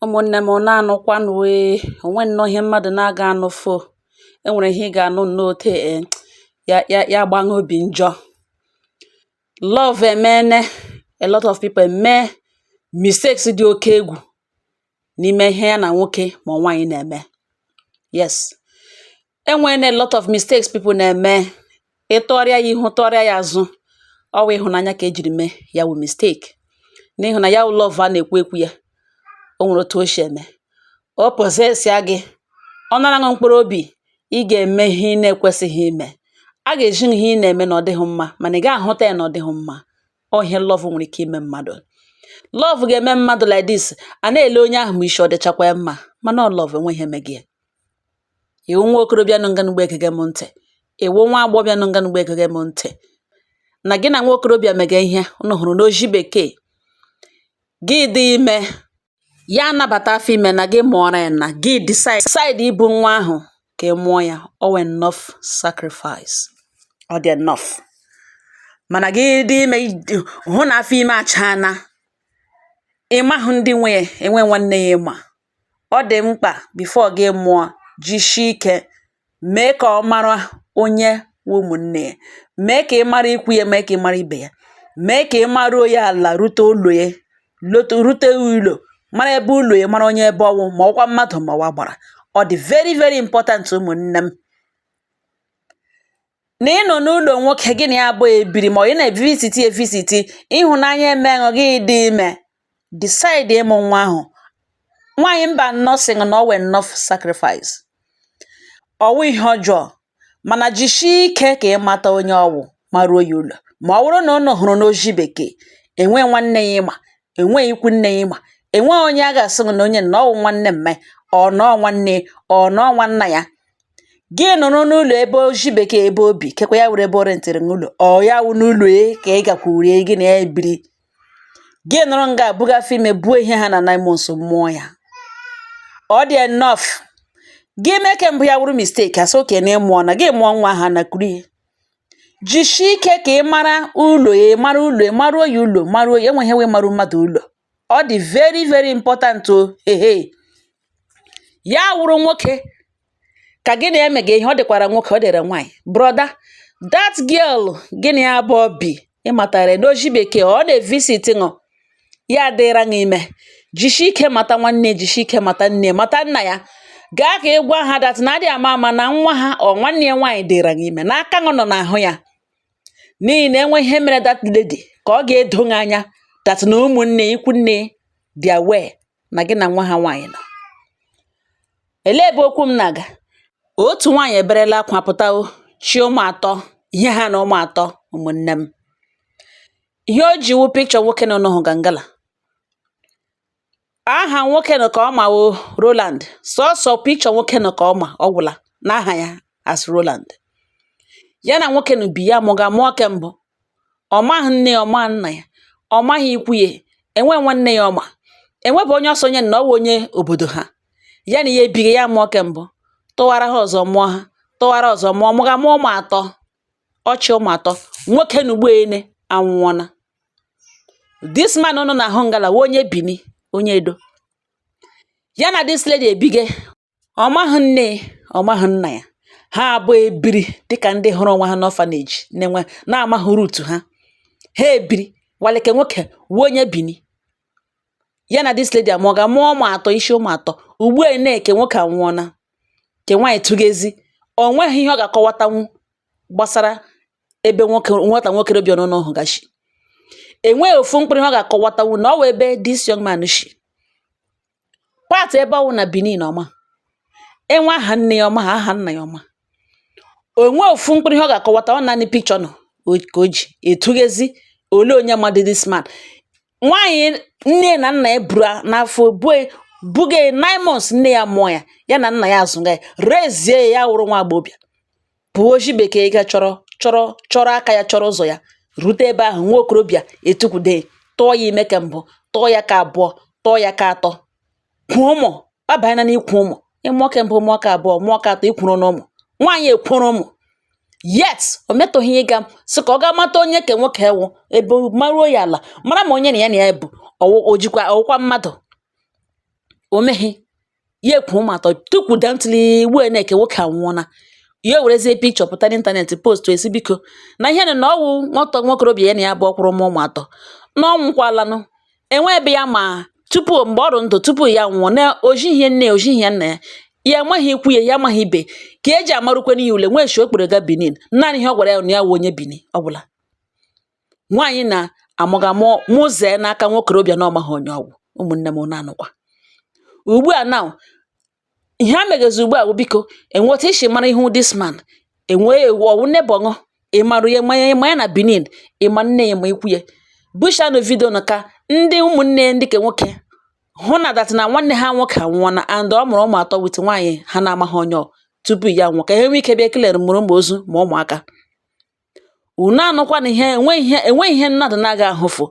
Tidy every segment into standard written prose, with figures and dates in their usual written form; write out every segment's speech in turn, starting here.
Ụmụ̀nnē m na-anụkwanụ ee, ò nwe nnọọ ihe mmadụ̀ na-aga anụfo. E nwèrè ihe ị gà-ànụ nnọọ ote ya ya ya gbaṅụ obì njọ. Love emene a lot of people eme mistakes dị oke egwù n'ime ihe ya na nwoke ma ọ nwaanyị na-eme. Yes, enwene a lot of mistakes people na-eme. Ịtụgharịa ya ihu, tụgharịa ya azụ, ọ wụ ịhụnanya ka ejiri mee ya wụ mistake. N'ihi na ya wụ love a na-ekwu ekwu ya, o nwere otu o si eme. O possess ya gị, ọ nara ṅụ mkpụrụ obi, ị ga-eme ihe ị na-ekwesịghị ime. A ga-eji ihe ị na-eme na ọ dịghị mma, mana ị gaghị ahụta ya na ọ dịghị mma. Ọ ihe love nwere ike ime mmadụ. Love ga-eme mmadụ like this, a na-ele onye ahụ ma ishi ọ dịchakwa ya mma, mana ọ love enwe ihe mege ya. Ịwụ nwa okorobịa nọ nga egege m ntị, ịwụ nwa agbọghọbịa nọ nga egege m ntị, na gị na nwa okorobịa mege ihe unu hụrụ n'ozi bekee, gị dị ime, ya anabata afọ ime na gị mụọrọ ya, na gị decide ibu nwa ahụ ka ị mụọ ya, ọ wụ enough sacrifice. Ọ dị enough. Mana gị dị ime, hụ na afọ ime achana, ị mahụ ndị nwe ya, enwe nwanne ya ịma. Ọ dị mkpa before gị mụọ, jisie ike mee ka ọ mara onye wụ ụmụnne ya, mee ka ị mara ikwu ya, mee ka ị mara ibe ya, mee ka ị maruo ya ala, rute ụlọ ya, rute ụlọ, mara ebe ụlọ ya, mara onye ebe ọwụ, ma ọkwa mmadụ ma ọwa gbara. Ọ dị very very important, ụmụnne m, na ị nọ n'ụlọ nwoke gị na ya abụọ ebiri, ma ọ ị na-evisit evisit, ịhụnanya emeghụ gị dị ime, decide ịmụ nwa ahụ. Nwaanyị mba nnọọ sị na ọ wụ enough sacrifice. Ọ wụ ihe ọjọọ, mana jisie ike ka ị mata onye ọwụ, maruo ya ụlọ. Ma ọ bụrụ na unu hụrụ n'ozi bekee, enwe nwanne ya ịma, enwe ikwu nne ya ịma, enweghị onye a ga-asị gị na onye na ọ wụ nwanne mme, ọ nọọ nwanne, ọ nọọ nwanna ya. Gị nọrọ n'ụlọ ebe ozi bekee ebe obi kekwa ya were ebe o rentịrị n'ụlọ, ọ ya wụ n'ụlọ e ka ị gakwuru gị na ya ebiri. Gị nọrọ nga buga afọ ime, buo ihe ha na 9 months mụọ ya. Ọ dị enough. Gị mee ke mbụ, ya wụrụ mistake, asị oke na ịmụọ na gị mụọ nwa ha na kuri ya. Jisie ike ka ị mara ụlọ ya, mara ụlọ ya, maruo ya ụlọ, maruo ya. Enweghị ihe marụ mmadụ ụlọ. Ọ dị very very important o. Hehe, ya wụrụ nwoke ka gị na emege ihe, ọ dịkwara nwoke, ọ dịrị nwaanyị. Brother, that girl gị na ya abụọ bi, ịmatara n'ozi bekee, ọ na-evisit ṅụ, ya adịra ṅụ ime, jisie ike mata nwanne, jisie ike mata nne, mata nna ya. Gaa ka ị gwa ha that na adịghị ama ama na nwa ha ọ nwanne ya nwaanyị dịra ṅụ ime, n'aka ṅụ nọ n'ahụ ya, n'ihi na enwe ihe mere that lady, ka ọ ga-edo ṅụ anya that na ụmụnne, ikwu nne dị aware na gị na nwa ha nwaanyị nọ. Elee ebe okwu m na-aga? Otu nwaanyị eberela akwa pụta o chi ụmụ atọ, ihe ha na ụmụ atọ. Ụmụnne m, ihe o ji wụ picture nwoke nọ n'ụhụ gangala. Aha nwoke nọ ka ọ ma wụ Roland. Sọsọ picture nwoke nọ ka ọ ma, ọ gwụla n'aha ya as Roland. Ya na nwoke nọ bi, ya mụga mụọ ke mbụ. Ọ maghị nne ya, ọ maghị nna ya, ọ maghị ikwu ya, enwe nwanne ya ọma, enwebụ onye ọsọ onye na ọ wụ onye obodo ha. Ya na ya ebighị, ya mụọ ke mbụ, tụwara ha ọzọ, mụọ ha, tụwara ọzọ, mụọ, mụga mụọ ụmụ atọ, ọchị ụmụ atọ. Nwoke na ugbo ene anwụọna. This man nọ na-ahụ ngala wụ onye Bini, onye Edo. Ya na this lady ebige, ọ maghị nne, ọ maghị nna ya. Ha abụọ ebiri dịka ndị hụrụ onwe ha n'orphanage, na-enwe na-amaghị root ha. Ha ebiri walike. Nwoke wụ onye Bini. Ya na this lady amụọ ga mụọ ụmụ atọ, isi ụmụ atọ. Ugbu a na-eke nwoke anwụọna, ke nwaanyị tụgezi, o nweghị ihe ọ ga-akọwatanwu gbasara ebe nwoke nwata nwokorobịa nọ n'ụhụ gashi. Enweghị ofu mkpụrụ ihe ọ ga-akọwatanwu na ọ wụ ebe this young man shi part, ebe ọ wụ na Benin. Ọma enwe aha nne ya, ọma aha nna ya, ọma onwe ofu mkpụrụ ihe ọ ga-akọwata. Ọ naanị picture nọ ka o ji etughezi. Olee onye mmadụ this man? Nwaanyị nne na nna ya buru n'afọ bue buga 9 months, nne ya mụọ ya, ya na nna ya azụga ya, rezie ya, ya wụrụ nwa agbọghọbịa, pụọ ozi bekee, ga chọrọ chọrọ chọrọ aka ya, chọrọ ụzọ ya rute ebe ahụ. Nwa okorobịa etukwude, tụọ ya ime ka mbụ, tụọ ya ka abụọ, tụọ ya ka atọ, kwuo ụmụ abanyela n'ikwu ụmụ. Ịmụọ ke mbụ, mụọ ka abụọ, mụọ ka atọ, ikwuru n'ụmụ nwaanyị, ekworo ụmụ. Yet o metụghị ịga sị ka ọ ga mata onye ke nwoke wụ, ebe maruo ya ala, mara ma onye na ya bụ ọwụ o jikwa ọwụkwa mmadụ. O meghị ya ekwu ụmụ atọ tukwu down till ugbu a na-eke nwoke anwụọna. Ya ewerezie picture pụta n'internet post esi, biko, na ihe nọ na ọwụ nwata nwokorobịa ya na ya bụ ọkwụrụ ụmụ ụmụ atọ na ọ nwụkwalanụ enwe ebe ya, ma tupu mgbe ọ rụ ndụ, tupu ya nwụọ, na ojighi nne ya, ojighi ya nna ya, ya enweghị ikwu ya, ya amaghị ibe ka eji amarụkwana ya ule nwee shi o kpere ga Benin. Naanị ihe ọ gwara ya na ya wụ onye Benin. Ọ gwụla. Nwaanyị na amụga mụọ mụzee n'aka nwokorobịa na ọmaghị onye ọgwụ. Ụmụnne m, na-anụkwa ugbu a now, ihe a megezi ugbu a bụ, biko, enwe otu isi mara ihu this man, enwe ewu ọwụ neighbour ṅụ, ị marụ ya, ma ya na Benin, ịma nne ya, ma ikwu ya, bushanụ video nụ ka ndị ụmụnne ndị ke nwoke hụ na that na nwanne ha nwoke anwụọna and ọ mụrụ ụmụ atọ with nwaanyị ha na-amaghị onye ọ tupu ya nwụọ, ka ha nwee ike bịa kelere mụrụ ụmụ ozu ma ụmụaka. Unu anụkwa na ihe enweghị ihe, enweghị ihe mmadụ na-aga ahụfụ.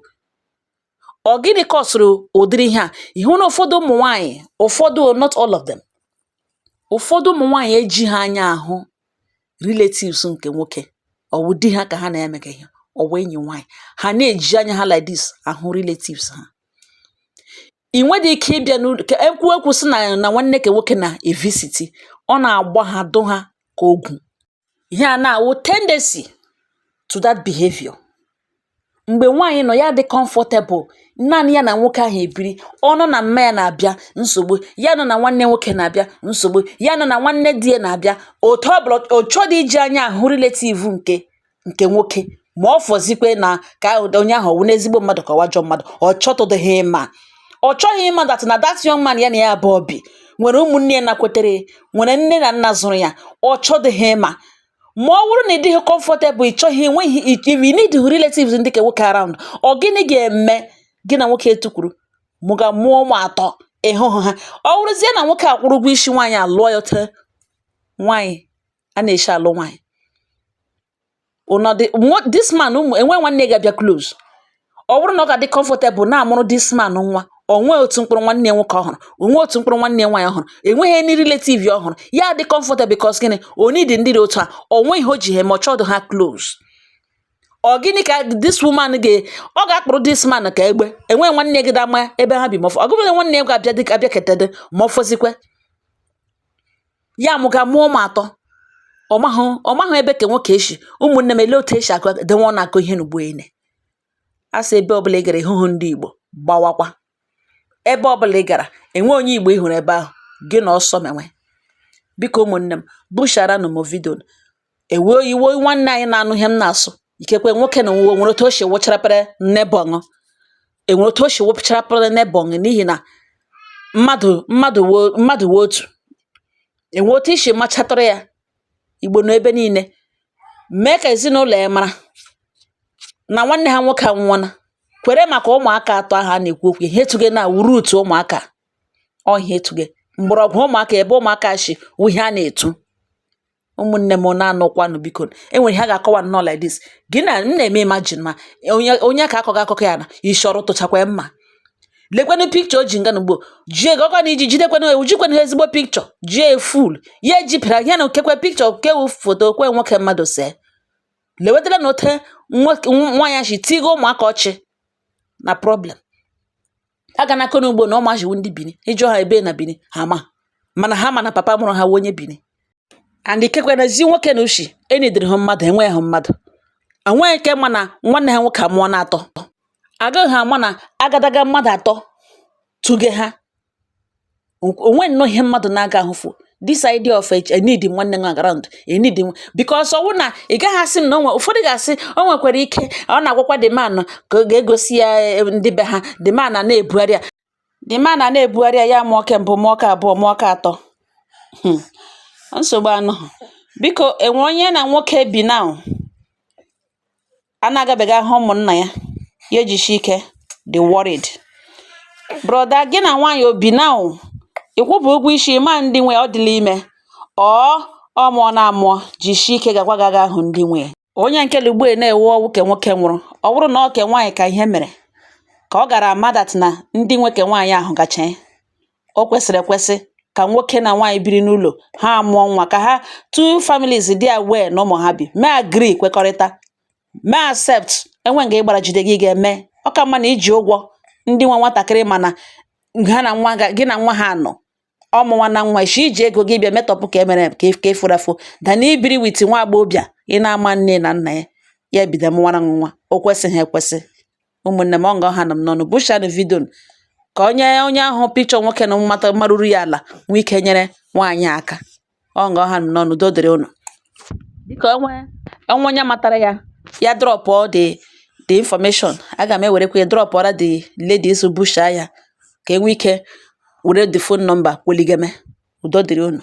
Ọ gịnị kọsụrụ ụdịrị ihe a? Ịhụ na ụfọdụ ụmụ nwaanyị, ụfọdụ o, not all of them, ụfọdụ ụmụ nwaanyị eji ha anya ahụ relatives nke nwoke, ọwụ di ha ka ha na-emega ihe, ọwụ enyi nwaanyị, ha na-eji anya ha like this ahụ relatives ha. Ị nwedị ike ịbịa n'ụlọ ka ekwu ekwu sị na nwanne ke nwoke na-evisit, ọ na-agba ha dụ ha ka ogwu. Ihe a na-awụ tendency to that behavior. Mgbe nwaanyị nọ ya dị comfortable, naanị ya na nwoke ahụ ebiri, ọ nọ na mma ya na-abịa nsogbu, ya nọ na nwanne nwoke na-abịa nsogbu, ya nọ na nwanne di ya na-abịa, otu ọbụla ọ chọdị iji anya ahụ relative nke nwoke, ma ọ fọzikwe na ka onye ahụ ọ wụ n'ezigbo mmadụ ka ọ ajọ mmadụ, ọ chọtụdịghị ịma. Ọ chọghị ịma that na that young man ya na ya abụọ bi nwere ụmụnne ya nakwetere, nwere nne na nna zụrụ ya. Ọ chọdịghị ịma. Ma ọ bụrụ na ị dịghị comfortable, ị chọghị, enweghị, if you need relatives ndị ke nwoke around, ọ gịnị ga-eme gị na nwoke etukwuru mụga mụọ ụmụ atọ ịhụhụ ha? Ọ bụrụzie na nwoke akwụrụ ụgwọ isi nwaanyị, alụọ ya ote nwaanyị a na-eshi alụ nwaanyị ụnọdị, this man ụmụ enwe nwanne ga-abịa close. Ọ bụrụ na ọ ga-adị comfortable na-amụrụ this man nwa, o nwee otu mkpụrụ nwanne ya nwoke ọhụrụ, o nwee otu mkpụrụ nwanne ya nwaanyị ọhụrụ, enweghị any relative ya ọhụrụ, ya dị comfortable, because gịnị? O need ndị dị otu a, o nweghị o ji ha eme, ọ chọdụ ha close. Ọ gịnị ka this woman ga ọ ga-akpụrụ this man ka egbe enweghị nwanne gị dama ebe ha bi, ma ọ gụbụrụ nwanne ya ga-abịa dịka abịa ketede, ma ọ fọzikwe ya mụga mụọ ụmụ atọ, ọ mahụ ebe ke nwoke eshi. Ụmụnne m, ele otu esi akụ denwe ọ na-akụ ihe n'ugbo ene a sị, ebe ọbụla ị gara ịhụhụ ndị Igbo gbawakwa, ebe ọbụla ị gara enwe onye Igbo ị hụrụ ebe ahụ gị na ọsọ menwe. Biko, ụmụnne m, busharanụ m video ewe iwe. Nwanne anyị na-anụ ihe m na-asụ, ikekwe nwoke na nwe nwere otu o si wụcharapere neighbour ṅụ, enwere otu o si wụcharapere neighbour ṅụ, n'ihi na mmadụ wo otu enwe otu isi machatụrụ ya. Igbo nọ ebe niile, mee ka ezinụlọ ya mara na nwanne ha nwoke anwụọna, kwere maka ụmụaka atọ ahụ a na-ekwu okwu. Ihe etuge na wuru utu ụmụaka, ọ ihe etuge mgbọrọgwụ ụmụaka, ebe ụmụaka shi wụ ihe a na-etu. Ụmụnne m, na-anụkwanụ, biko, enwere ihe a ga-akọwa nnọọ like this. Gị na m na-eme imagine ma onye ka akọghị akụkọ ya na isi ọrụ tụchakwa mma. Lekwanụ picture o ji nga n'ugbo jie gọgọ na iji jidekwanụ ewu, jikwanụ ezigbo picture jie full ya ejipụra ya na okekwe picture kewu foto kwe nwoke mmadụ see. Lewetara na ote nwaanyị si tigo ụmụaka ọchị na problem aga na akọ n'ugbo na ụmụazị wụ ndị Bini. Ịjụọ ha ebe na Bini, ha ma, mana ha ma na papa mụrụ ha wụ onye Bini. And ikekwe na ezi nwoke na ushi enidiri hụ mmadụ, enweghị hụ mmadụ, enweghị nke ma na nwanne ha nwoke amụọ na atọ, agaghị ama na agadaga mmadụ atọ tụge ha onwe nnọọ ihe mmadụ na-aga ahụfụ. This idea of a need nwanne nwa around, a need, because ọwụ na ị gaghị asị m na onwe ụfọdụ ga-asị o nwekwara ike ọ na-agwakwa the man ka ọ ga-egosi ya ndị be ha. The man a na-ebugharị ya, the man a na-ebugharị ya, ya mụọ ke mbụ, mụọ ke abụọ, mụọ ke atọ. Nsogbu anọghị. Biko, enwere onye na nwoke bi now a na-agabiga ahụ ụmụnna ya, ya ejishi ike dị worried. Brother, gị na nwaanyị obi now, ịkwụpụ ụgwọ isi ma ndị nwe ọ dịla ime, ọ mụọ na amụọ, jishi ike gakwa ga aga hụ ndị nwe onye nke ugbu a na-ewu ọwụ ke nwoke nwụrụ. Ọ bụrụ na ọ ke nwaanyị ka ihe mere, ka ọ gara ama that na ndị nwe ke nwaanyị ahụ gacha o kwesịrị ekwesị ka nwoke na nwaanyị biri n'ụlọ ha mụọ nwa, ka ha two families dị aware na ụmụ ha bi, mee agree, kwekọrịta, mee accept. Enwe nga ịgbara jide gị ga-eme, ọ ka mma na iji ụgwọ ndị nwe nwatakịrị, mana Ha na nwa gị na nwa ha nọ, ọ mụnwa na nwa ishi iji ego gị bịa metọpụ ka emere ka efuru afọ than ibiri with nwa agbọghọbịa ị na-ama nne na nna ya, ya ebido mụwara nwa. O kwesịghị ekwesị. Ụmụnne m, ọ nga ọha nọ m n'ọnụ. Bushanụ video ka onye ahụ picture nwoke na mmata maruru ya ala nwee ike nyere nwaanyị a aka. Ọ nga ọha nọ m n'ọnụ. Udo dịrị unu. Biko, onwe onye matara ya, ya drop the information. Aga m ewerekwa ya dropụra the lady so busha ya ka enwee ike were the phone number kweligeme. Udo dịrị unu.